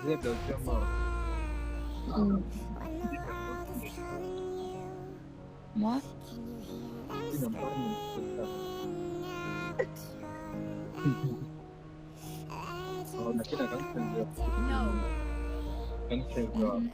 Zep lo chuan maw? Maw? I number min pek ta. Aw nakinah kan khel ve ang. Kan khel ve ang.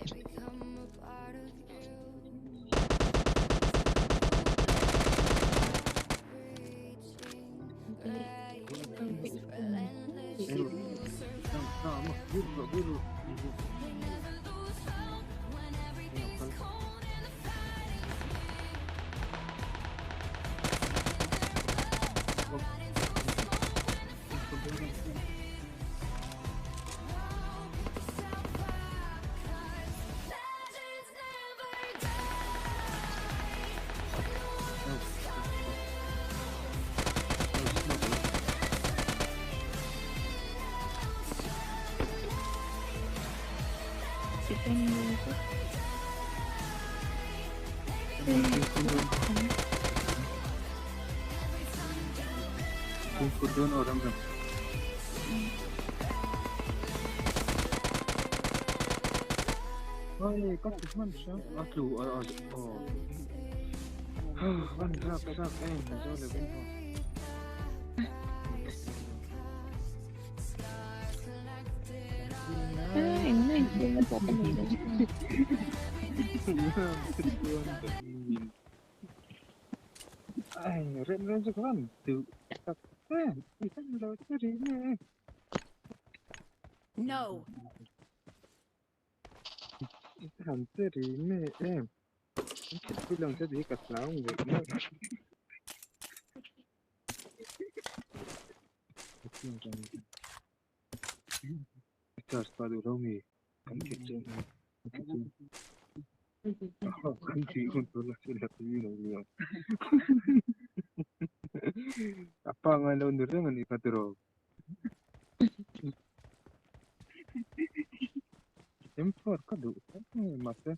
Fimkhur dawn aw ram ram. Oi, ka ti hman hram. A tlu a a aw. Van rak rak em zo le vin ho. Ai, rem rem chu kan tu tak em. Kan lo chari ne. No. Han chari ne em. Kan lang che di ka tlang ve ne. Charge pa duh lo mi kan thil chu kan thih hun tur la chu la tui lo nia. A pa ngai lo ni reng a nih kha tiraw. M4 ka duh tlat mai mahse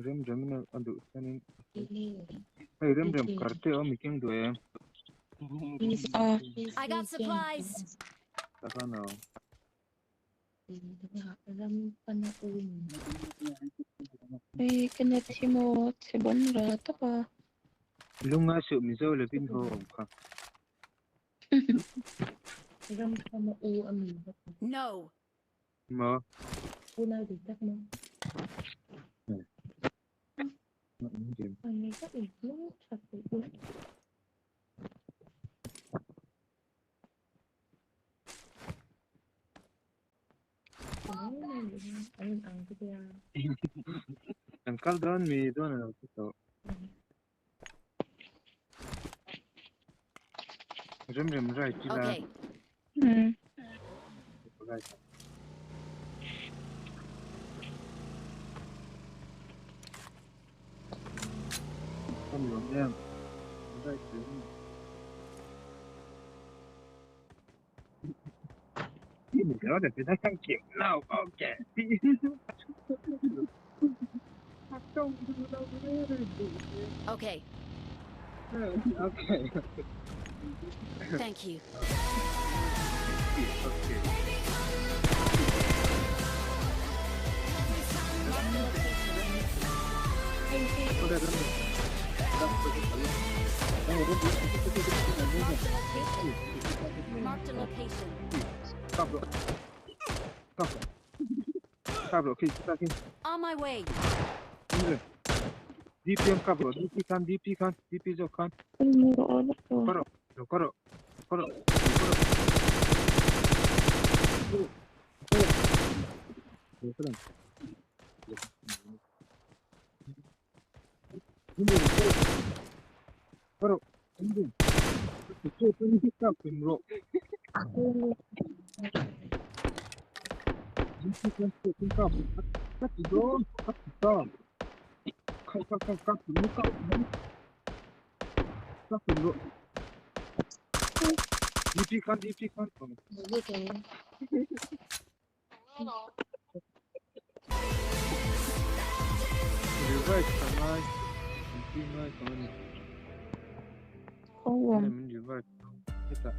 rem rem in a duh chuanin hei rem rem kar te a awm i keng duh em? I got supplies. Takana. Hei ka net hi maw chhe bawn ra tawp a. Lunga suh Mizo lovin haw awm kha. No. Maw? Kan kal dawn mi dawn a lo ti tawh. Rem rem right ila. Okay. Right. Kan lawm em. Right rem. Okay. Okay. Okay. Thank you. Okay. Marked a location. On my way. DPM ka bro, DP khan, DP khan, DP zo khan. Karo, karo, karo, karo. Karo, DP khan, DP khan. Revive kangai, ngai kangani. Oh. Min revive. Heta.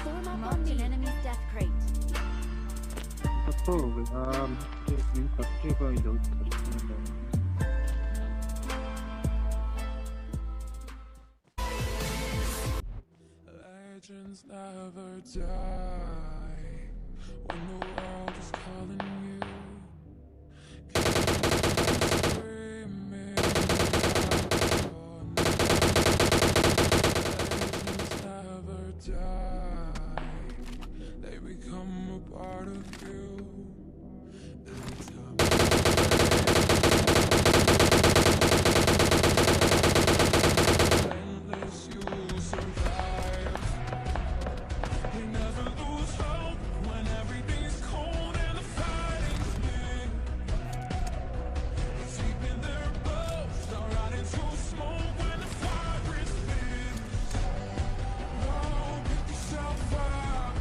Form up on an enemy's death crate. Aw ve a, min khat tep a i lo that hmel lo. Legends never die when the world is calling you. Screaming out your name. Legends never die. They become a part of you. Every time Relentless, you survive. We never lose hope when everything's cold and the fighting's big. It's deep in their bones, they'll run into smoke when the fire is thin. Oh, pick yourself up,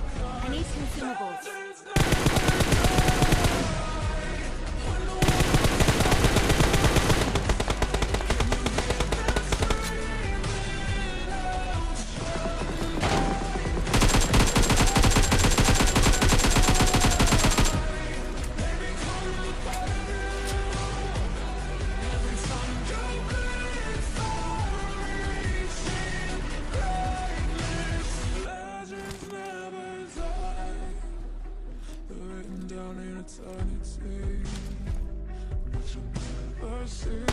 I need consumables. 'cause legends never die. When the world screaming out They become a part of you. Every time you bleed for reaching greatness. Legends never die. They're written down in eternity, but you'll never see.